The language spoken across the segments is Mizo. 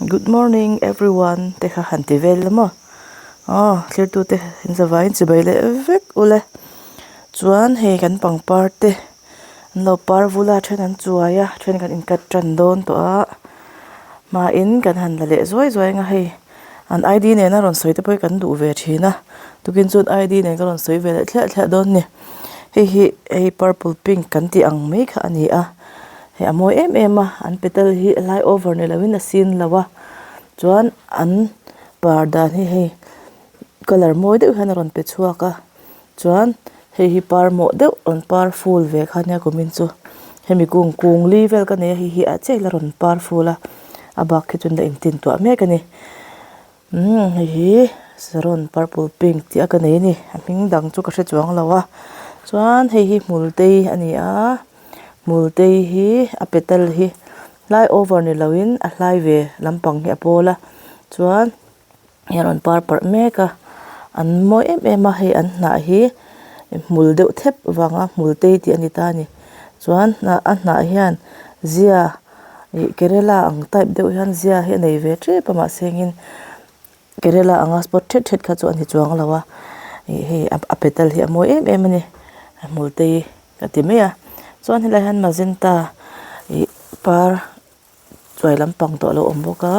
Good morning everyone te kha han ti vel la maw aw thirtute in zavaiin chibai leh vek ule chuan hei kan pangpar te an lo par vul a then an chuai a then kan in cut tan dawn tawh a hmain kan han la leh zuai zuai ang a hei an I D nena rawn sawi te pawh hi kan duh ve thin a tukin chuan I D nen ka rawn sawi ve leh thliah thliah dawn a ni hei hi hei purple pink kan tih ang mai kha a ni a. Hei a mawi em em a an petal hi a lai over ni lovin a sin lo a chuan an par dan hi hei colour mawi deuh hian a rawn pe chhuak a chuan hei hi par mawh deuh rawn par full ve kha nia kumin chu hemi kung kung li vel ka nei a hei hi a chiah in a rawn par full a a bak khi chu an la intin tuah mek a ni. Umm hei hi saron purple pink tih a ka nei a ni a hming dang chu ka hre chuang lo a chuan hei hi hmul tei a ni a hmul tei hi a petal hi hlai over ni lo in a hlai ve lampang hi a pawl a chuan hei a rawn par parh mek a an mawi em em a hei an hnah hi hmul deuh thep vanga hmul tei tih a ni ta a ni chuan a hnah hian zia. Ih kerela ang type deuh hian zia hi a nei ve tep a mahse engin kerela anga spot thet thet kha chu a ni chuang lo a ih hei a petal hi a mawi em em a ni a hmul te hi ka ti mai a chuan helai hian magenta ih par chuai lampang tawh a lo awm bawk a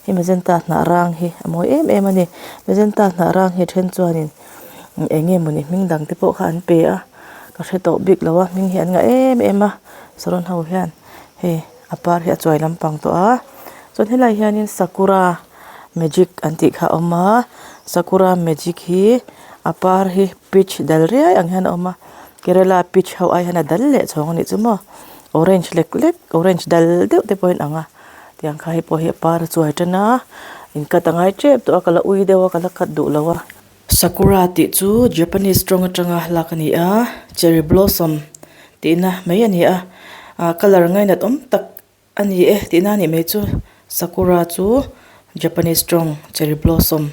hei magenta hnah rang hi a mawi em em a ni magenta hnah rang hi a then chuanin eng nge mawni hming dang te pawh kha an pe a ka hre tawh bik lo a hming hi an ngah em em a saron ho hian. Hei a par hi a chuai lampang tawh a chuan helaiah hianin sakura magic an tih kha a awm a sakura magic hi a par hi peach dal riai ang hian a awm a kerala peach ho ai hian a dal leh chhawng a nih chu maw orange lek lek orange dal deuh te pawhin a ang a tiang kha hei pawh hi a par a chuai tan a in cut a ngai tep tawh a ka la ui deuh a ka la cut duh lo a. Sakura tih chu Japanese tawng atanga lak a ni a cherry blossom tihna mai a ni a ah colour ngainat awm tak a ni e tihna a nih mai chu sakura chu Japanese tawng cherry blossom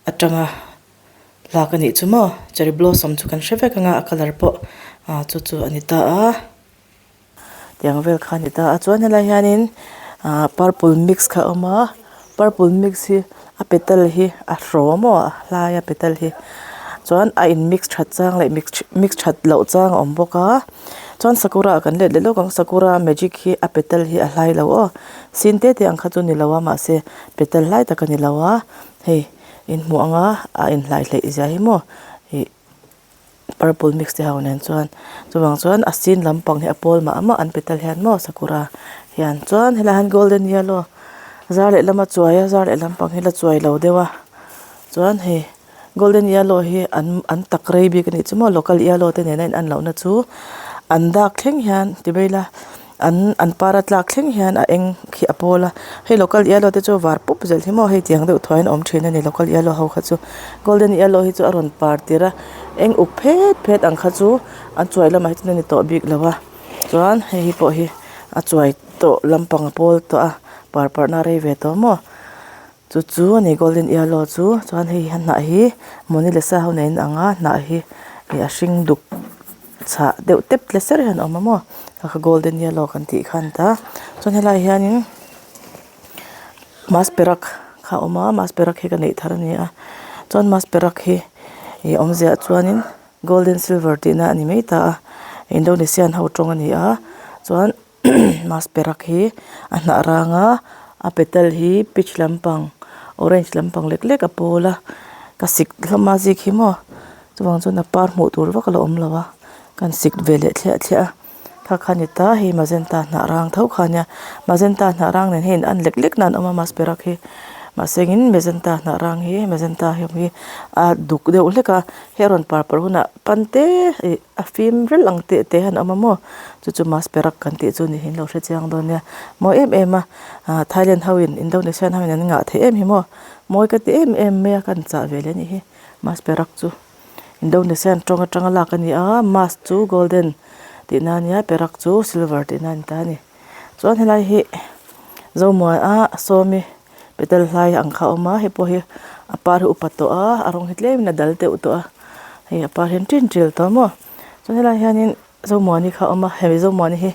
atanga lak a nih chu maw cherry blossom chu kan hre vek ang a a colour pawh ah chu chu a ni ta a. Tiang vel kha a ni ta a chuan helai hianin ah purple mix kha a awm a purple mix hi a petal hi a hraw maw a hlai a petal hi chuan a in mix that chang leh mix mix that loh chang a awm bawk a chuan sakura ah kan let leh lawk ang sakura magic hi a petal hi a hlai lo aw sin te te ang kha chu ni lo a mahse petal hlai tak a ni lo a hei in hmuh ang a a inhlai hleih zia hi maw ih. Purple mix te ho nen chuan chuvang chuan a sin lampang hi a pawl mah mah an petal hian maw sakura hian chuan helaiah hian golden yellow zar lehlam a chuai a zar lehlam pang hi la chuai lo deuh a chuan hei golden yellow hi an an tak rei bik a nih chu maw local yellow te nena in an lohna chu an dak thleng hian ti mai ila. An an par a tlak thleng hian a eng khi a pawl a hei local yellow te chu a var pup zel hi maw hei tiang deuh thuai in a awm thin a ni local yellow ho kha chu golden yellow hi chu a rawn par tir a eng uk phet phet ang kha chu an chuai lamah hi chuan a ni tawh bik lo a chuan hei hi pawh hi a chuai tawh lampang a pawl tawh a par parh na a rei ve tawh maw chu chu a ni golden yellow chu chuan hei a hnah hi mawni leh sa ho nen a in ang a hnah hi ih a hring duk. Chhah deuh tep tle ser hian a awm a maw kha kha golden yellow kan tih kha a ni ta chuan helaiah hianin masperak kha a awm a masperak hi ka neih thar a ni a chuan masperak hi ih awmzia ah chuanin golden silver tihna a ni mai ta a indonesian ho tawng a ni a chuan masperak hi a hnah rang a a petal hi peach lampang orange lampang lek lek a pawl a ka sik hlawm a zik hi maw. Chuvang chuan a par hmuh tur vak a la awm lo a kan sik ve leh thliah thliah a kha kha a ni ta hei magenta hnah rang tho kha a nia magenta hnah rang nen hian in an lek lek nan a awm a masperak hi mahse engin magenta hnah rang hi magenta hi awm hi a duk deuh hlek a hei a rawn par parh hunah pan te ih a fim rel ang teh te hian a awm a maw chu chu masperak kan tih chu ni in lo hre chiang dawn nia mawi em em a ah thailand ho in indonesian ho in an ngah theih em hi maw mawi ka ti em em mai a ka han chah ve leh a nih hi. Masperak chu Indonesian tawng atanga lak a ni a mas chu golden tihna a nia perak chu silver tihna a ni ta a ni chuan helai hi zomuan a sawmi petal hlai ang kha a awm a hei pawh hi a par hi a upa tawh a a rawng hi tlemin a dal deuh tawh a hei a par hi an ṭin ṭil tawh maw chuan helaiah hianin zomuani kha a awm a hemi zomuani hi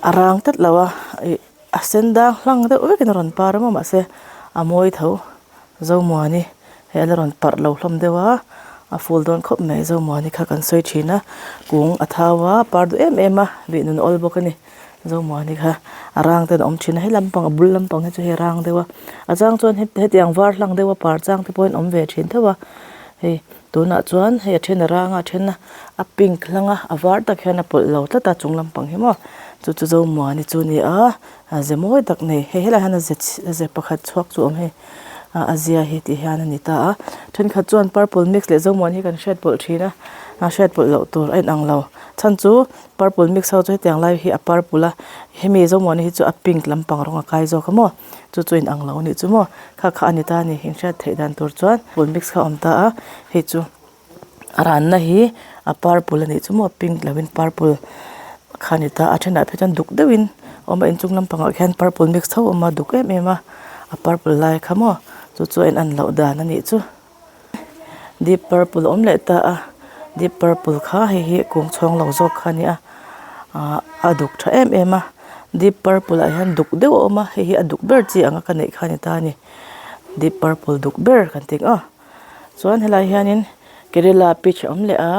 a rang tlat lo a ih. A sen dang hlang deuh vekin a rawn par a maw mahse a mawi tho Zomuani hei a la rawn parh lo hlawm deuh a a ful dawn khawp mai Zomuani kha kan sawi thin a kung a thau a par duh em em a vih nun awl bawk a ni Zomuani kha a rang ten a awm thin a he lampang a bul lampang hi chu hei a rang deuh a a chang chuan hetiang var hlang deuh a par chang te pawhin awm ve thin tho a hei tunah chuan hei a then a rang a a then a a pink hlang a a var tak hian a pawlh lo tlat a chung lampang hi maw chu chu Zomuani chu a ni a a ze mawi tak nei hei helaiah hian a ze a ze pakhat chhuak chu a awm hei ah a zia hi tih hian a ni ta a thenkhat chuan purple mix leh Zomuani hi kan hriat pawlh thin a a hriat pawlh loh tur a inang lo chhan chu purple mix ho chu hetiang lai hi a purple a hemi Zomuani hi chu a pink lampang rawng a kai zawk a maw chu chu inang lo a nih chu maw kha kha a ni ta a ni inhriat theih dan tur chuan purple mix kha a awm ta a hei chu. A ranna hi a purple a nih chu maw pink lo in purple kha a ni ta a thenah phei chuan duk deuhin a awm a inchung lampangah khian purple mix tho a awm a duk em em a a purple lai kha maw chu chu a in an loh dan a nih chu deep purple a awm leh ta a deep purple kha hei hi kung chhawng lo zawk kha a ni a ahh a duk tha em em a deep purple ah hian duk deuh a awm a hei hi a duk ber chi anga ka neih kha a ni ta a ni deep purple duk ber kan tih ang aw. Chuan helai hianin kerela peach a awm leh a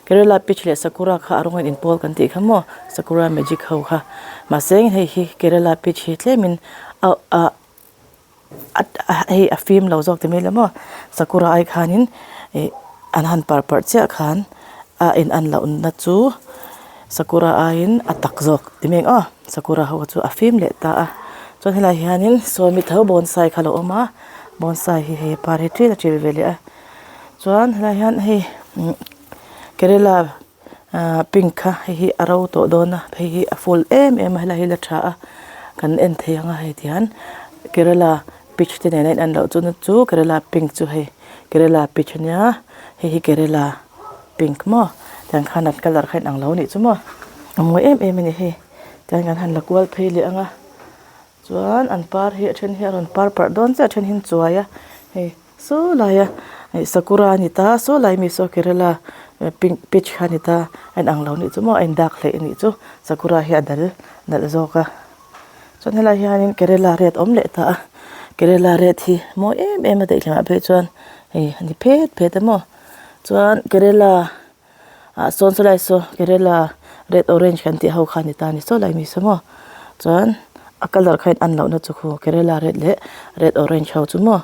kerela peach leh sakura kha a rawng a inpawl kan tih kha maw sakura magic ho kha mahse hei hi kerela peach hi tlemin a ah hei a fim lo zawk ti mai ila maw sakura ai khanin ih an han par parh chiah khan a in an loh na chu sakura aiin a tak zawk ti mai ang aw sakura ho chu a fim leh ta a chuan helai hianin sawi tho bonsai kha a lo awm a. Bonsai hi hei par hi ṭil a ṭil ve leh a chuan helai hian hei umm kerela ahh pink kha hei hi a ro tawh dawn a hei hi a full em em a helai hi la tha a kan en thei ang a hei tihian kerela peach te nen a in an loh chu chu kerela pink chu hei kerela peach ania hei hi kerela pink maw tiang khan an colour kha a inang lo anih chu maw a mawi em em a ni hei tiang kan han la kual phei leh ang a. Chuan an par hi a then hi a rawn par parh dawn chiah a then hi an chuai a hei saw laia ih sakura a ni ta saw lai mi saw kerela pink peach kha a ni ta a inang lo anih chu maw a indak hleih anih chu sakura hi a dal nalh zawk a chuan helaiah hianin kerela red a awm leh ta a kerela red hi mawi em em a daihlimah phei chuan hei a ni phet phet a maw chuan kerela. Ah sawn sawlai saw kerela red orange kan tih ho kha a ni ta a ni saw lai mi saw maw chuan a colour kha in an lohna chu khu kerela red leh red orange ho chu maw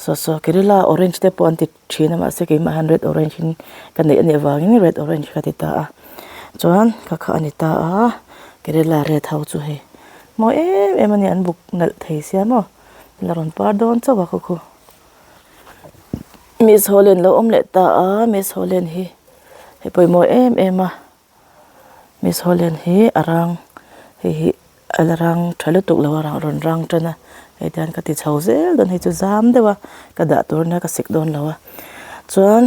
saw saw kerela orange te pawh an ti thin a mahse keimah hian red orange in ka neih a nih avangin red orange ka ti ta a chuan kha kha a ni ta a kerela red ho chu hei mawi em em a ni an buk nalh thei sia maw la rawn par dawn chauh a khaw khu. Miss Holland lo awm leh ta a Miss Holland hi hei pawimawh em em a Miss Holland hi a rang hei hi a la rang tha lutuk lo a rawn rang tan a hei tihian ka ti chho zel dawn hei chu zam deuh a ka dah tur ania ka sik dawn lo a chuan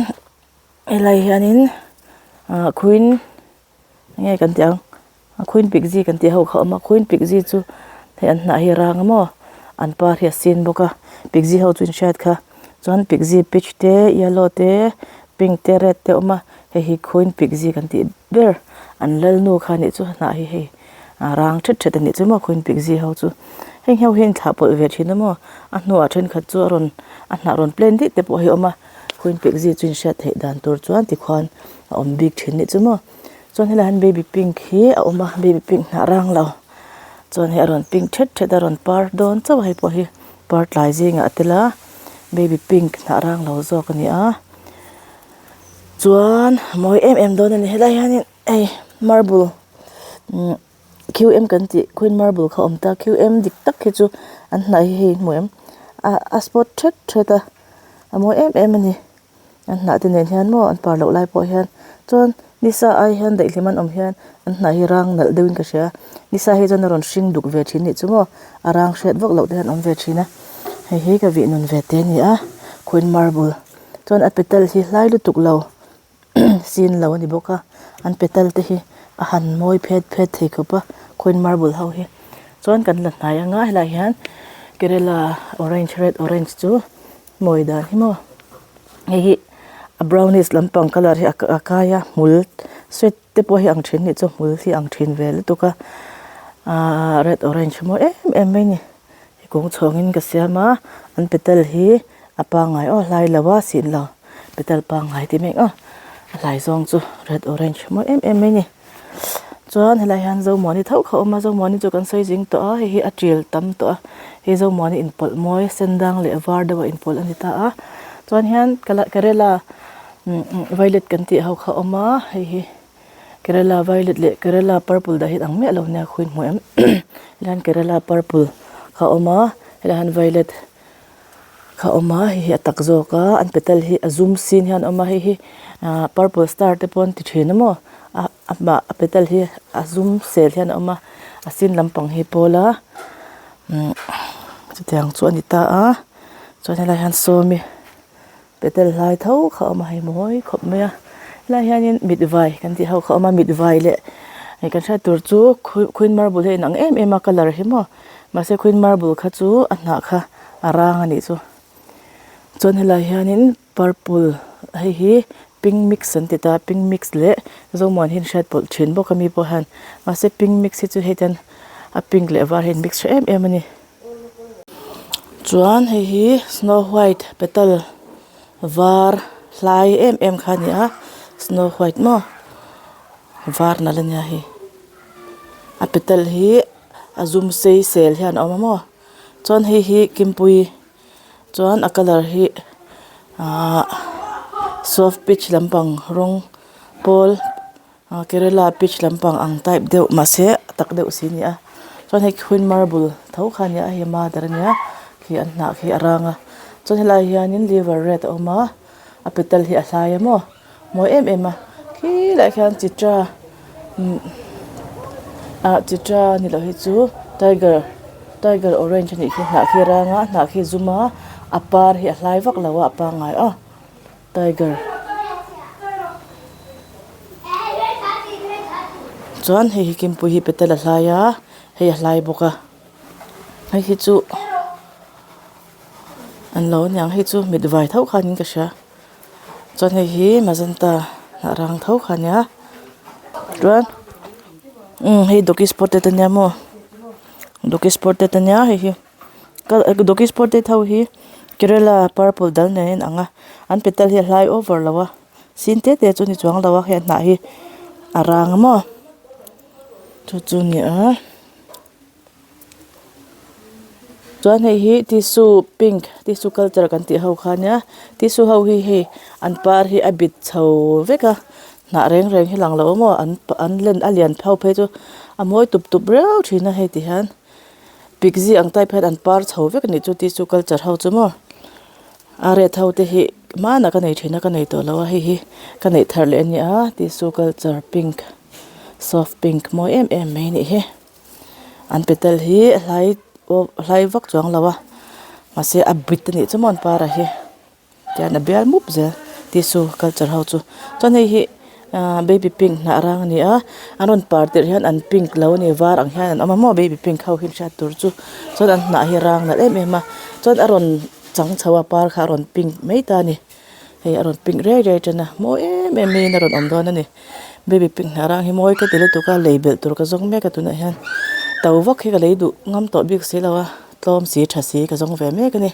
helai hianin ah queen enge kan tih ang. A queen pik zi kan tih ho kha a awm a queen pik zi chu hei an hnah hi a rang a maw an par hi a sin bawk a pik zi ho chu in hriat kha chuan pik zi peach te yellow te pink te red te a awm a hei hi queen pik zi kan tih ber an lalnu kha anih chu hnah hi hei a rang thet thet anih chu maw queen pik zi ho chu heng ho hi a inthlah pawlh ve thin a maw a hnuah thenkhat chu a rawn a hnah rawn plain daih te pawh hi a awm a queen pik zi chu in hriat theih dan tur chuan tikhuan a awm bik thin anih chu maw. Chuan helaiah hian baby pink hi a awm a baby pink hnah rang lo chuan hei a rawn pink thet thet a rawn par dawn chauh a hei pawh hi par tlai zingah a tel a baby pink hnah rang lo zawk a ni a chuan a mawi em em dawn a ni helai hianin hei marble umm Q M kan tih queen marble kha a awm ta Q M dik tak hi chu an hnah hi hei hmu em a spot thet thet a a mawi em em a ni. An hnah te nen hian maw an par loh lai pawh hian chuan nisa ai hian daihlim an awm hian an hnah hi rang nalh deuhin ka hria nisa hi chuan a rawn hring duk ve thin nih chu maw a rang hriat vak loh te hian awm ve thin a hei hi ka vih nun ve te a ni a queen marble chuan a petal hi hlai lutuk lo sin lo a ni bawk a an petal te hi a han mawi phet phet thei khawp a queen marble ho hi chuan kan la hnai anga helaiah hian kerala orange red orange chu. Mawi dan hi maw hei hi a brownish lampang colour hi a kai a hmul sweat te pawh hi ang thin anih chu hmul hi ang thin ve lutuk a. Ahh red orange mawi em em mai a ni kung chhawngin ka siam a an petal hi a pangngai aw hlai lo a sin lo petal pangngai tih mek aw a hlai zawng chu red orange mawi em em mai a ni chuan helaiah hian zomuani tho kha a awm a zomuani chu kan sawi zing tawh a hei hi a tial tam tawh a hei zomuani inpawlh mawi sen dang leh var deuh a inpawlh a ni ta a chuan hian kerala violet kan tih ho kha a awm a hei hi. Kerala violet leh kerala purple dah hi a ang miah lo nia khawi hmuh em helaiah kerala purple kha a awm a helaiah hian violet kha a awm a hei hi a tak zawk a an petal hi a zum sin hian a awm a hei hi ah purple star te pawh an ti thin a maw a amah a petal hi a zum sel hian a awm a a sin lampang hi pawl a umm chutiang chu a ni ta a chuan helaiah hian sawmi. Petal hlai tho kha a awm a hei mawi khawp mai a helaiah hianin mit vai kan tih ho kha a awm a mit vai leh hei kan hriat tur chu queen marble hi a inang em em a colour hi maw mahse queen marble kha chu a hnah kha a rang a nih chu chuan helaiah hianin purple hei hi pink mix an ti ta pink mix leh zomuan hi an hriat pawlh thin bawk a mi pawh hian mahse pink mix hi chu hei hian a pink leh a var hi a in mix tha em em a ni. Chuan hei hi snow white petal var hlai em em kha a ni a snow white maw var nalh a nia hei a petal hi a zum sei sel hian a awm a maw chuan hei hi kimpui chuan a colour hi ahh soft peach lampang rawng pawl. Ah kerala peach lampang ang type deuh mahse a tak deuh si a ni a chuan hei queen marble tho kha a ni a hei a mother a nia khi an hnah khi a rang a chuan helaiah hianin liver red a awm a a petal hi a hlai a maw mawi em em a khilaiah khian chitra umm ah chitra ni loh hi chu tiger tiger orange a nih khi hnah khi a rang a hnah khi a zum a a par hi a hlai vak lo a a pangngai a. Tiger chuan hei hi kimpui hi petal a hlai a hei a hlai bawk a hei hi chu an lo aniang hei chu mit vai tho khanin ka hria chuan hei hi magenta hnah rang tho kha ania chuan umm hei doggy spotted ania maw doggy spotted ania hei hi. Doggy spotted ho hi kerala purple dal nen a inang a an petal hi a hlai over lo a sin te te chu a ni chuang lo a hei a hnah hi a rang a maw chu chu a ni a chuan hei hi tissue pink tissue culture kan tih ho kha ania tissue ho hi hei an par hi a bit chho vek a hnah reng reng hi lang lo a maw an an len a lian phau phei chu a mawi tup tup riau thin a hei ti hian. Pigzi ang type hian an par chho vek anih chu tissue culture ho chu maw a red ho te hi hmanah ka nei thin a ka nei tawh lo a hei hi ka neih thar leh ania tissue culture pink soft pink mawi em em mai anih hi an petal hi a hlai pawh a hlai vak chuang lo a mahse a bit anih chu maw an par ah hi. Tihian a bial mup zel tissue culture ho chu chuan hei hi ahh baby pink hnah rang a ni a an rawn par tirh hian an pink lo a ni var ang hian an awm a maw baby pink ho hi an hriat tur chu chuan an hnah hi a rang nalh em em a chuan a rawn chang chho a par kha a rawn pink mai ta a ni hei a rawn pink riai riai tan a mawi em em maiin a rawn awm dawn a ni baby pink hnah rang hi mawi ka ti lutuk a lei belh tur ka zawng mek a tunah hian to vak hi ka lei duh ngam tawh bik si lo a tlawm si tha si ka zawng ve mek a ni.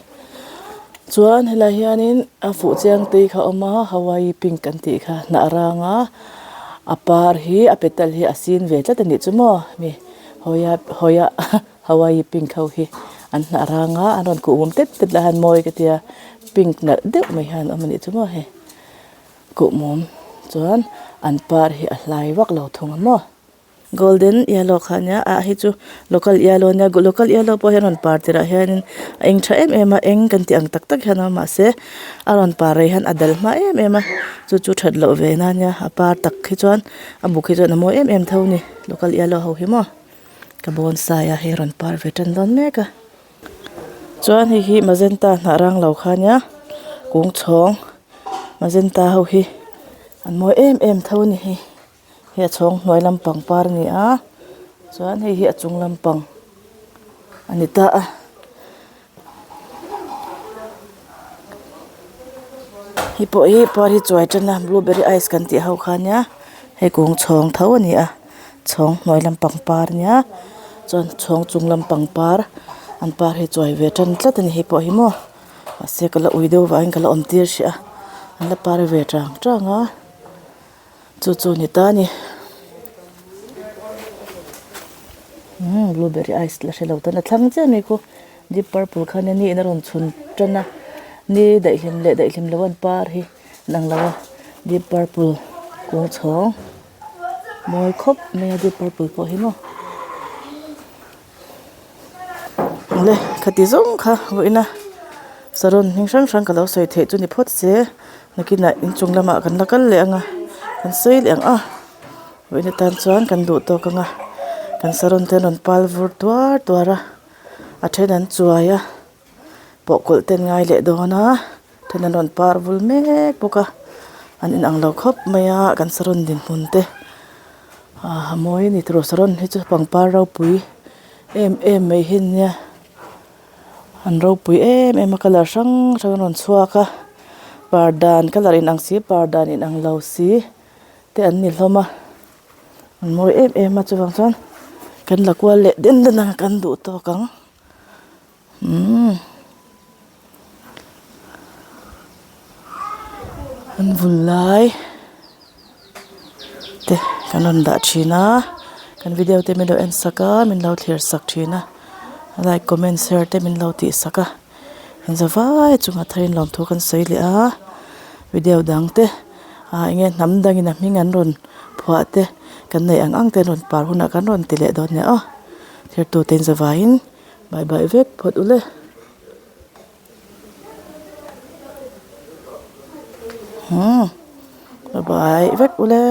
Chuan helaiah hianin a fuh chiang tui kha a awm a hawaii pink an tih kha hnah rang a a par hi a petal hi a sin ve tlat a nih chu maw mi hawia hawia hawaii pink ho hi an hnah rang a an rawn kuh mum tet tet lai hian mawi ka tia pink nalh deuh mai hian a awm a nih chu maw hei kuh mum chuan an par hi a hlai vak lo thung a maw. Golden yellow kha ania ah hei chu local yellow ania local yellow pawh hi a rawn par tirh ah hianin a eng tha em em a eng kan tih ang tak tak hian a awm a mahse a rawn par rei hian a dal hma em em a chu chu that loh ve na ania a par tak hi chuan a buk hi chuan a mawi em em tho a ni local yellow ho hi maw ka bonsai a hei a rawn par ve tan dawn mek a chuan hei hi magenta hnah rang lo kha ania kung chhawng magenta ho hi an mawi em em tho a ni hei. Hei a chhawng hnuai lampang par a ni a chuan hei hi a chung lampang a ni ta a. Hei pawh hi par hi chuai tan a blueberry ice kan tih ho kha ania hei kung chhawng tho a ni a chhawng hnuai lampang par a nia. Chuan chhawng chung lam pangpar an par hi chuai ve tan tlat a ni hei pawh hi maw mahse ka la ui deuh vangin ka la awm tir hrih a an la par ve tang tang a chu chu a ni ta a ni umm blueberry ice la hre lo tan a thlang chiah mai khu deep purple khan a ni in a rawn chhun tan a ni daihlim leh daihlim lo an par hi an ang lo a deep purple kung chhawng. Mawi khawp mai a deep purple pawh hi maw awle khati zawng kha vawiina saron hming hrang hrang ka lo sawi theih chu ni phawt se nakinah inchung lamah kan la kal leh ang a kan sawi leh ang a vawiin atan chuan kan duh tawk ang a kan saron te an rawn pal vur tuar tuar a a then an chuai a. Pawh kawlh te an ngai leh dawn a then an rawn par vul mek bawk a an inang lo khawp mai a kan saron dinhmun te ah a mawi a ni tiraw saron hi chu pangpar ropui em em mai hi an nia an ropui em em a colour hrang hrang an rawn chhuak a par dan colour inang si par dan inang lo si te an ni hlawm a an mawi em em a chuvang chuan kan la kual leh den den ang kan duh tawk ang. Umm an vul lai te kan rawn dah thin a kan video te min lo en sak a min lo thlir sak thin a like comment share te min lo tih sak a in za vai chungah thar in lawmthu kan sawi leh a video dang te ah eng nge hnam dangin a hming an rawn phuah te kan neih ang ang te an rawn par hunah kan rawn ti leh dawn nia aw thirtute in za vaiin. Bye bye vek phawt ule. Umm bye bye vek ule.